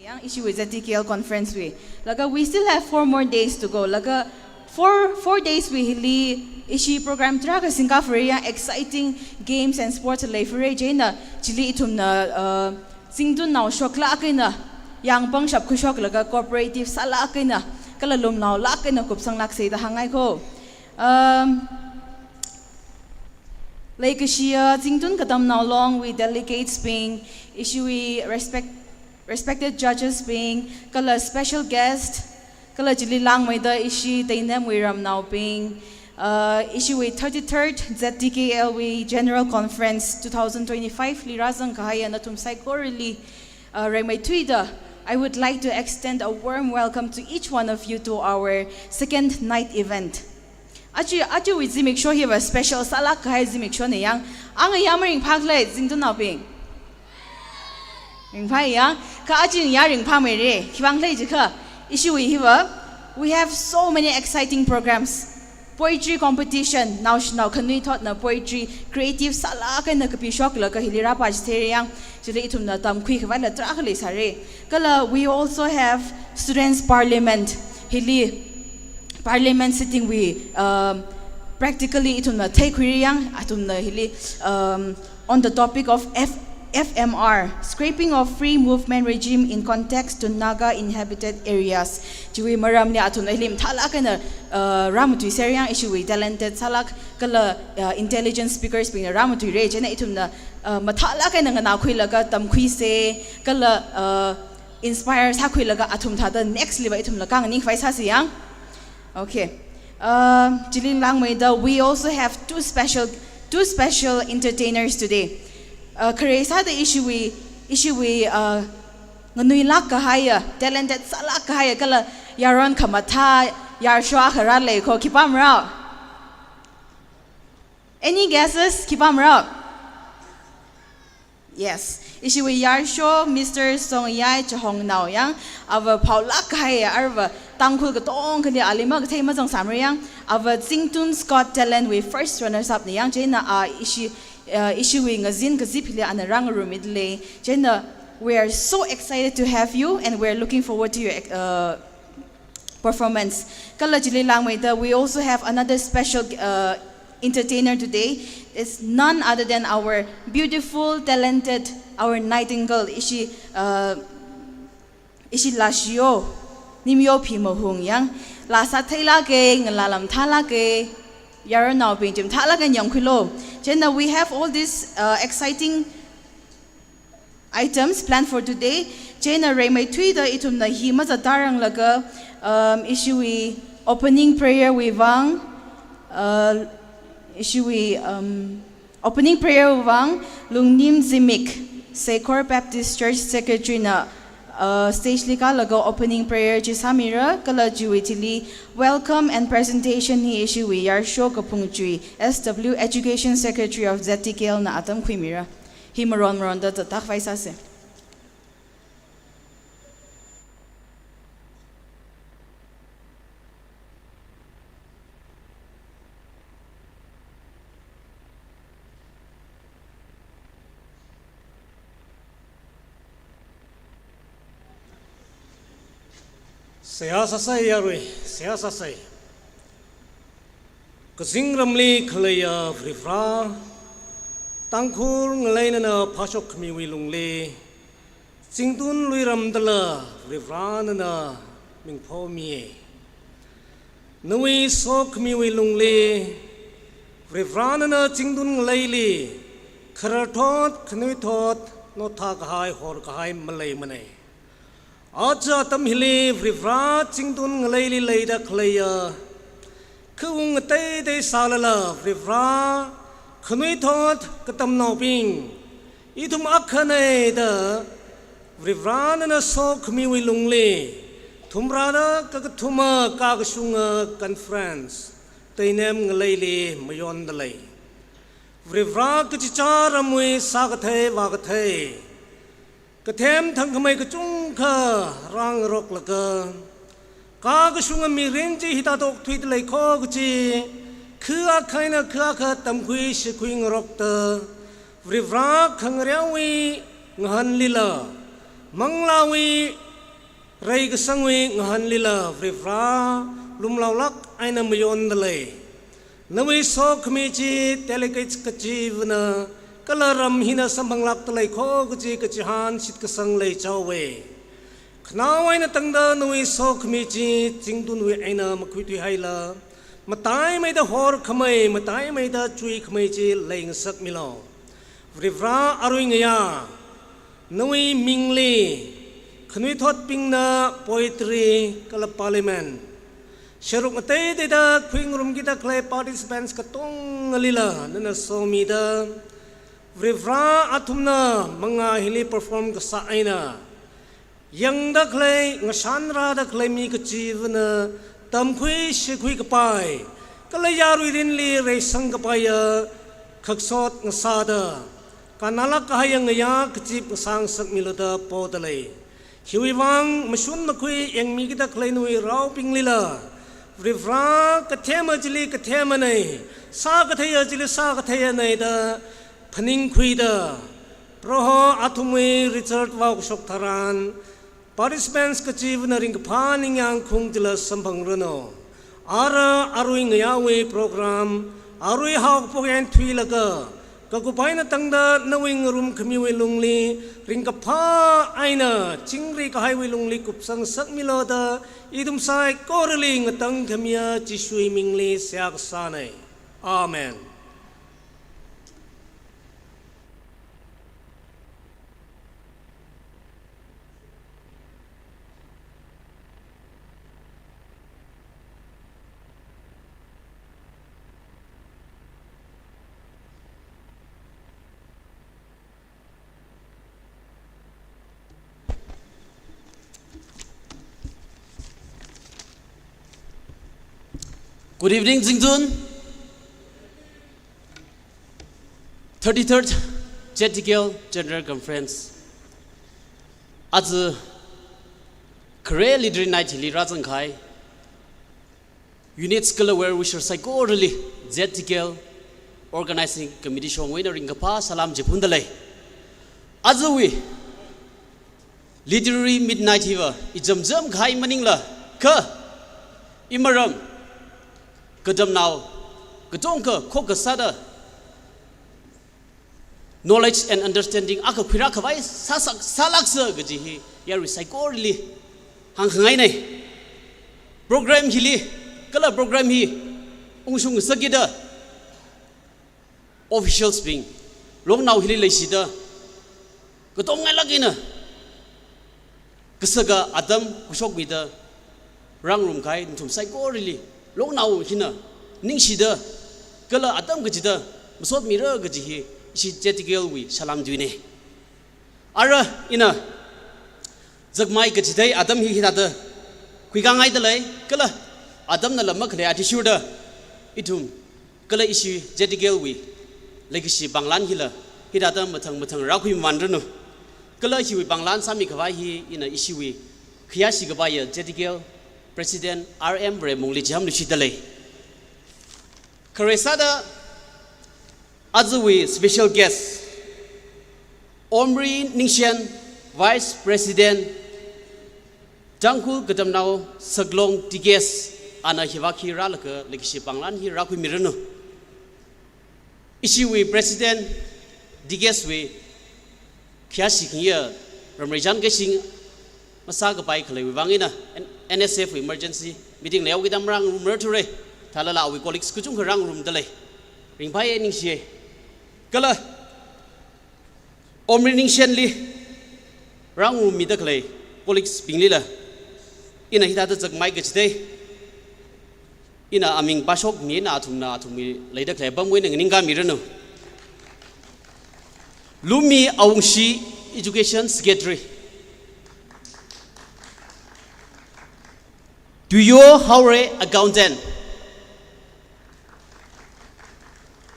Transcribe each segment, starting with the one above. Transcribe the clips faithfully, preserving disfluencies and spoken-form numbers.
Yang ishiwui Z T K L conference wui. Laga we still have four more days to go. Laga four, four days wui hili ishi program tarākha singkaphāra yang, exciting games and sports leiphāra, chieina chili ithumna, uh, Zingtunnao shoklāk eina, yangpangshap khuishoklaga cooperative sālāk eina, kala lumnaolāk eina kupsanglāksa da hāngngai ko. Um, Leikashiya Zingtun Katamnao Longwui delegates bing, ishiwui respect, respected judges bing, kala special guest, kala chili langmeida ishi Teinemwui ramnaobing, uh, ishiwui thirty-third Z T K L wui General Conference two thousand twenty-five li rāzangkahaiya nathum saikorali, uh, rimeithuida, I would like to extend a warm welcome to each one of you to our second night event. Aja, ajawui zimiksho hiva special sālāk kahai zimikshona yang. Anga ya maringphākhala Zingtunnaobing? Ringphāya. Kha aja ya ringphāmeira. Khiwuivang khala jiakha, ishiwui hiva, we have so many exciting programs. Poetry competition, naoshinao khanuithotna poetry creative sālāk eina kapishoklaga hili rāpāchitheira yang, chili ithumna tamkhuikhavai la tarākha leisāra. Kala we also have students parliament, hili parliament sitting wui, um, practically ithumna theikhuira yang, athumna hili, um, on the topic of F-, F M R, scrapping of free movement regime in context to Naga inhabited areas. Chiwui maramli athumna hili mathālāk eina, uh, rāmatuiser yang, ishiwui talented sālāk kala, uh, intelligent speakers bingna rāmatuira, chieina ithumna, uh, mathālāk eina nganākhuilaga tamkhuisa, kala, uh, inspire sākhuilaga athum thāda next li va ithumla kānganingkhavai sāsa yang. Okay. Uh, chili langmeida, we also have two special, two special entertainers today. Uh, khare sāda ishiwui, ishiwui, uh, nganuilāk kahaiya, talented sālāk kahaiya, kala yaron khamathā, yarsho akha rālei ko, khipā marao? Any guesses? Khipā marao? Yes. Ishiwui yarsho, Mister Songyai Chahongnao yang, ava phaolāk kahaiya, arva Tangkhul katongkhali ali makathei mazangsamra yang, ava Zingtun's Got Talent wui first runners up na yang, chieina a ishi, uh, ishiwui ngazin kazip hili ana rāngarummi dalei. Chieina, we are so excited to have you and we are looking forward to your, uh, performance. Kala chili langmeida, we also have another special, uh, entertainer today. It's none other than our beautiful, talented, our nightingale, ishi, uh, ishi Lashio, Nimyo Phimahung yang. Laa sātheilāka, ngalā lam thālāka, yaronnaobing chi mathālāk eina yangkhuilu. Chieina we have all these, uh, exciting items planned for today. Chieina rimeithuida ithumna hi mazatāranglaga, um, ishiwui opening prayer wui vang, uh, ishiwui, um, opening prayer wui vang, Lungnim Zimik, Seikhor Baptist Church Secretary na, uh, stage li kālaga opening prayer chi sāmira, kala chiwui thili welcome and presentation hi ishiwui yarsho Kaphungchui, S W, Education Secretary of Z T K L na atam khuimira. Hi maron maronda zatkhavai sāsa. Seihā sāsei yarui, seihā sāsei. Kazingramli khaleiya Varivarā, Tangkhul ngaleinana phāshokkhamiwui lungli, Zingtun luiramdala Varivarā nana mingphomiya. Nawui sokhamiwui lungli, Varivarā nana Zingtun ngaleili, khararthot, khanuithot, nothākahai, horkahai maleimana. Aja atam hili Varivarā Zingtun ngaleili leida khaleiya, khaung ateitei sālala Varivarā, khanuithot katamnaobing, ithum akhana da Varivarā nana sokhamiwui lungli, thumrāda kakathuma kakashunga conference, Teinem ngaleili mayondalei. Varivarā kachichā ramwui sākathei vākathei, kathem thangkhamei kachungkha rāngaroklaga, kakashunga mirin chi hithāda okthuidalei kho kachi, kha akha eina kha akha tamkhui shikhui ngarokta, Varivarā khangareowui ngahānlila, manglāwui Reikasangwui ngahānlila Varivarā lumlaolāk eina mayonda lei. Nawui sokhami chi delegates kachivana kala ram hina samphanglākda lei kho kaji kachihān shitkasang leichaowe. Khanao eina tangda nawui sokhami chi zingtunwui eina makhuithuihaila, mataimeida horkhamei, mataimeida chuikhamei chi leingasakmilu. Varivarā arui ngayā, nawui mingli, khanuithotbingna poetry kala parliament sharuk ngateiteida khuingarumkida khalei participants katongalila nana somida, Varivarā athumna mangā hili perform kasā eina, yangda khalei, ngashanrāda khalei mi kachivana tamkhui shikhui kapai, kala yarui rinli reisang kapaiya khakshot ngasāda, kannalāk kahaiya ngayā kachip ngasāngasakmilu da poda lei. Hiwui vang mashun makhui yangmikida khalei nawui raobinglila, Varivarā kathema chili kathemanei, sākatheiya chili sākatheiyanei da phaningkhuida, Proho athumwui result vaokashok tharan, participants kachivana ringkaphā ningyāng khung chila samphangranu. Ara arui ngayāwui program, arui haokaphok eina thuilaga, kakup eina tangda nawui ngarumkhamiwui lungli, ringkaphā eina chingri kahaiwui lungli kupsangasakmilu da, ithum saikorali ngatangkhamiya Jishuwui mingli seihā kasānei. Amen. Good evening, zingtun. Thirty-third ZTKL General Conference. Aja khare Literary Night hili rāzangkahai units kala well-wisher saikorali ZTKL Organizing Committee shongwui eina ringkaphā salam chiphunda lei. Ajawui Literary Midnight hiva ijamjam kahai maningla, kha imaram katamnao katonga khokkha sāda knowledge and understanding akha khuirākhavai sāsak, sālāksa kaji hi yarui saikorali hāngkhangainei. Program hili, kala program hi ungshung ngasakida, officials bing, longnao hili leishida, katongailāk eina kasaka atam khuishokmida rāngarumkahai nathum saikorali longnao hina ningshida kala atam kachida masotmira kaji hi ishi ZTKL wui salam tuinei. Ara ina zakmai kachithei atam hi hithāda khuikhangaida lei, kala atamnala makhalei athishurda ithum kala ishi ZTKL wui leikashi pānglan hila hithāda mathang mathang rākhuimānranu. Kala hiwui pānglan sāmikhavai hi ina ishiwui khayāshi kapaiya ZTKL President R M Varemungli chihānluishitda lei. Khare sāda ajawui special guest, Omri Ningshen, Vice President, Tangkhul Katamnao Saklong TKS, ana hivak hi rālaga leikashi pānglan hi rākhuimiranu. Ishiwui President TKS wui khayāshi khayā ramrei chān kashing masākapai khaleiwui vang eina N-, NSF wui emergency meeting leihaokida marāngarumrar thura. Thālala awui colleagues kachungkha rāngarumda lei. Ringphāya, ningshiya. Kala Omri Ningshenli rāngarummida khalei colleagues binglila ina hithāda zakmai kachithei ina aming pāshokmi eina athumna athumwui leida khalei apamwui eina nganingkāmiranu. Lumi Awungshi, Education Secretary. Tuyo Haore, Accountant.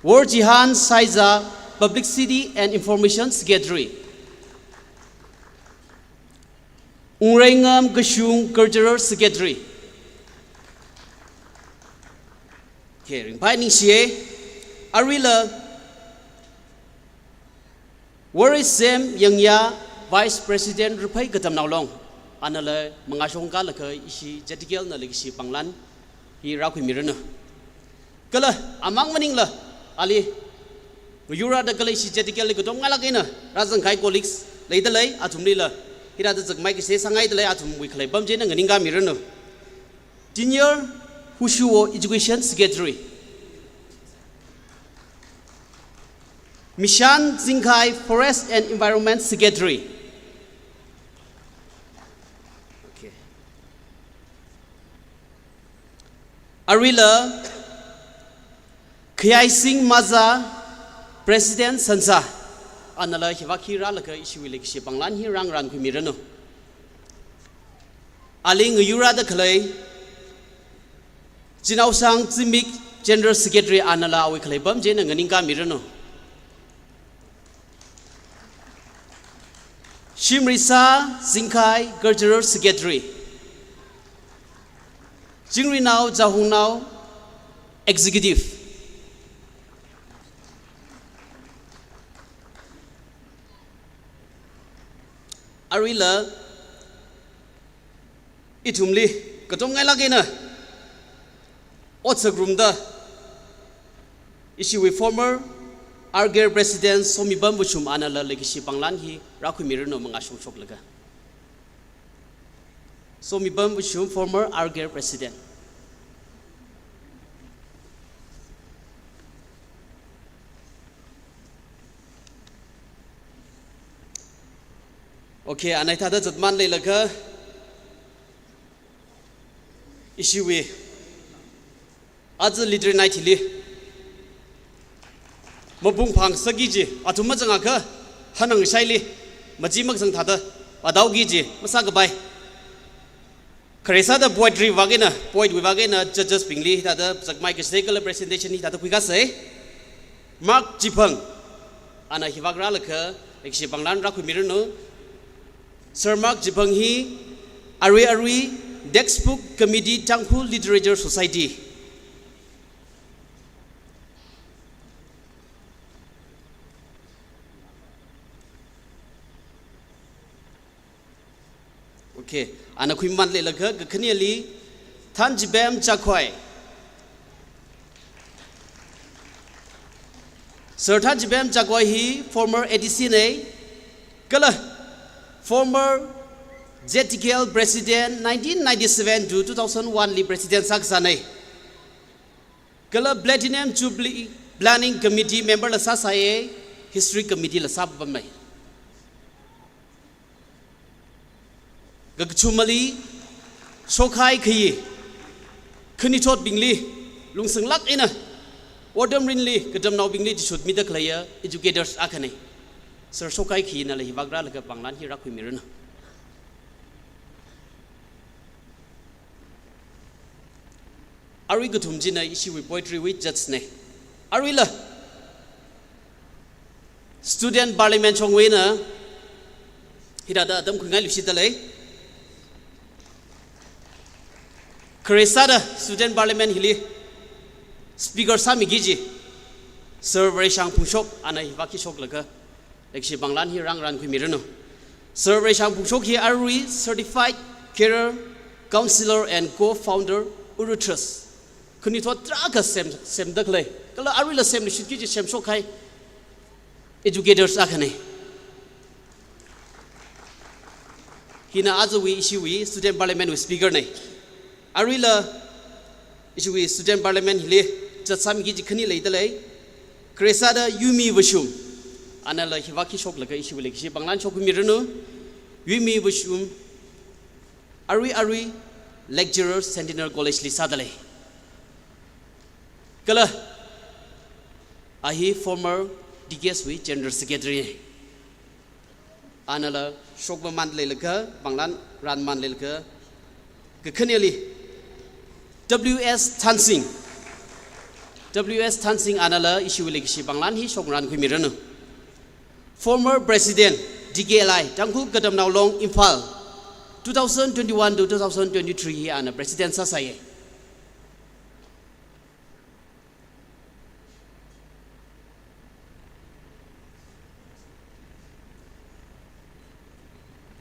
Worjihan Saiza, Publicity and Information Secretary. Ungreingam Kashung, Cultural Secretary. Okay, ringphāya, ningshiya. Aruila Worreisem Yangya, Vice President Raphei Katamnao Long. Anala mangāshong kalaga ishi Z T K L na leikashi panglan hi rākhuimiranu. Kala amang maningla ali ngayurada kala ishi Z T K L li katonga ngailāk eina rāzangkahai colleagues leidalei, athumlila hithāda zakmai kasā sāngaidalei, athumwui khalei apam china nganingkamiranu. Junior Hushuo Education Secretary. Mishan Zingkhai, Forest and Environment Secretary. Okay. Aruila Khayaising Maza, President Sansa. Anala hivāk hi rālaga ishiwui leikashi panglan hi rāngarānkhuimiranu. Ali ngayurada khalei Chinaosang Zimik, General Secretary, anala awui khalei apam china nganingkamiranu. Shimrisa Zingkhai, Cultural Secretary. Chingrinao Zahongnao, Executive. Aruila ithumli katonga ngailāk eina otsak ngarumda ishiwui former R K L President Somipam Vashum, anala leikashi panglan hi rākhuimiranu mangāshong shoklaga. Somipam Vashum, former R K L President. Okay, ana hithāda zatman leilaga ishiwui aja literary night hili mapung phāngasakki kaji, athum mazangakha hanang shaili maji makazang thāda pādaoki kaji masākapai. Khare sāda poetry vāk eina, poet wui vāk eina judges bingli hithāda zakmai kasā kala presentation hithāda khuikasai. Mark Chiphang, ana hivāk rālaga leikashi panglan rākhuimiranu. Sir Mark Chiphang hi arui arui Textbook Committee, Tangkhul Literature Society. Okay, ana khuiman leilaga kakhaneli Thanchipem Chakhoi. Sir Thanchipem Chakhoi hi former A D C nei, kala former Z T K L President, nineteen ninety-seven to two thousand one li President sākasānei. Kala Platinum Jubilee Planning Committee member la sāsāya, History Committee la sāpamei. Kakathumali, shokkahai khayi khanuithotbingli lungsanglāk eina otram rinli katamnaobingli chishutmida khaleiya educators akhanei. Sir shokkahai khayinala hivāk rālaga panglan hi rākhuimiranu. Arui kathum china ishiwui poetry wui judge nei. Aruila Student Parliament shongwui eina hithāda atam khuingailui shidalei. Khare sāda Student Parliament hili speaker sāmiki kaji Sir Vareishang Phungshok, ana hivāk hi shoklaga leikashi panglan hi rāngarānkhuimiranu. Sir Vareishang Phungshok hi arui Certified Career Counselor and Co-founder Uru Trust. Khanuithot tarākha sem, semda khalei, kala aruila semluishitki kaji semshokkahai educators akhanei. Hina ajawui ishiwui Student Parliament wui speaker nei. Aruila ishiwui Student Parliament hili judge sāmiki kaji khani leidalei. Khare sāda Yumi Vashum, anala hivāk hi shoklaga ishiwui leikashi panglan shokkhuimiranu. Yumi Vashum arui arui lecturer Centenary College li sādalei. Kala a hi former D K S wui General Secretary. Anala shokpaman leilaga, panglan rānman leilaga, kakhaneli W S Thansing. W S Thansing anala ishiwui leikashi panglan hi shokngarānkhuimiranu. Former President D K L I, Tangkhul Katamnao Long, Imphal, two thousand twenty-one to two thousand twenty-three hi ana President sāsāya.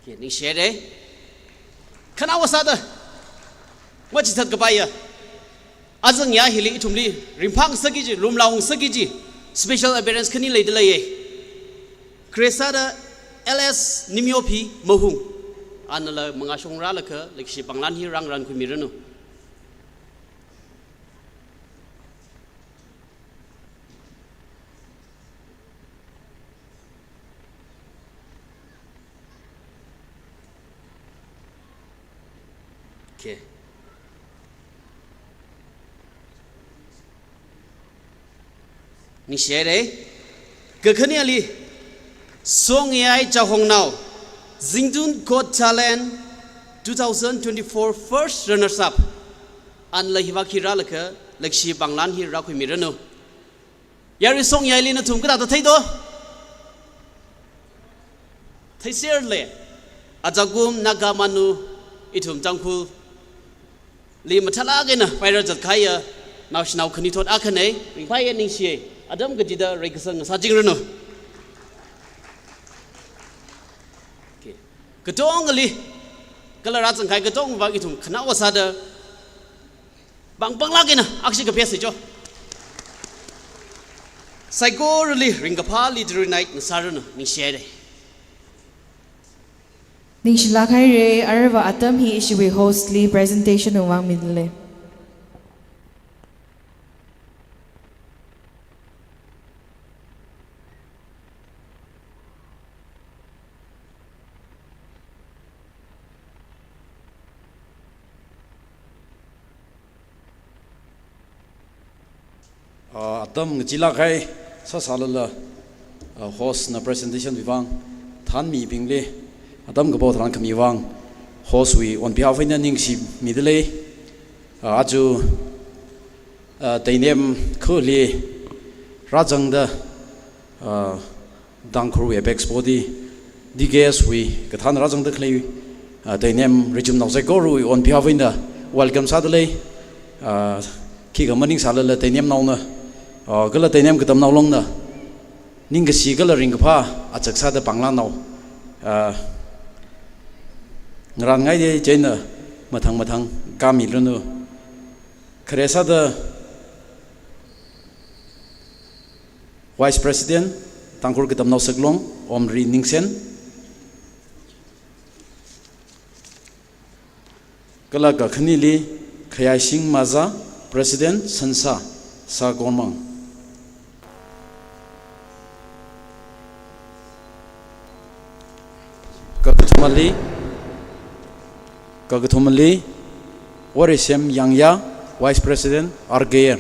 Okay, ningshire. Khanaowa sāda machithat kapaiya azang ya hili ithumli ringphāngasakki kaji, lumlaongasakki kaji special appearance khani leidaleiya. Khare sāda L S Nimyophi Mahung. Anala mangāshong rālaga leikashi panglan hi rāngarankhuimiranu. Okay. Ningshihaira. Kakhaneli, Songyai Chahongnao, Zingtun Got Talent two thousand twenty-four first runners up. Anala hiva khi rālaga leikashi panglan hi rākhuimiranu. Yarui Songyaili nathum kathāda theido? Theiserle. Ajakum Naga Manu ithum Tangkhulli mathālāk eina paira zatkahaiya naoshinao khanithot akhana. Ringphāya, ningshiya. Atam kachida reikasang sāchingranu. Okay. Katongali, kala rāzangkahai katongva ithum khanaowa sāda pangpanglāk eina akshi kapheisa cho. Saikorali ringkaphā literary night ngasāranu, ningshihaira. Ningshilāk haira. Aruiva atam hi ishiwui host li presentation wui vang midalei. Ah, atam ngachilāk kahai sāsālala, ah, host na presentation wui vang, thānmibingli atam kapo tharan khami vang, host wui on behalf eina ningshimidalei. Ah, aja, ah, Teinem khali rāzangda, ah, Tangkhulwui apex body, D K S wui kathānna rāzangda khalei, ah, Teinem richumnao saikorawui on behalf eina welcome sādalei. Ah, khikha maningsālala Teinemnaona, ah, kala Teinem katamnao longna ningkashi kala ringkaphā achak sāda panglannao, ah, ngaranngaiya, chieina mathang mathang kāmiranu. Khare sāda Vice President, Tangkhul Katamnao Saklong, Omri Ningsen. Kala kakhaneli, Khayaishing Maza, President, Sansa, Sakormang. Kakathumali, kakathumali, Warisem Yangya, Vice President, R K R.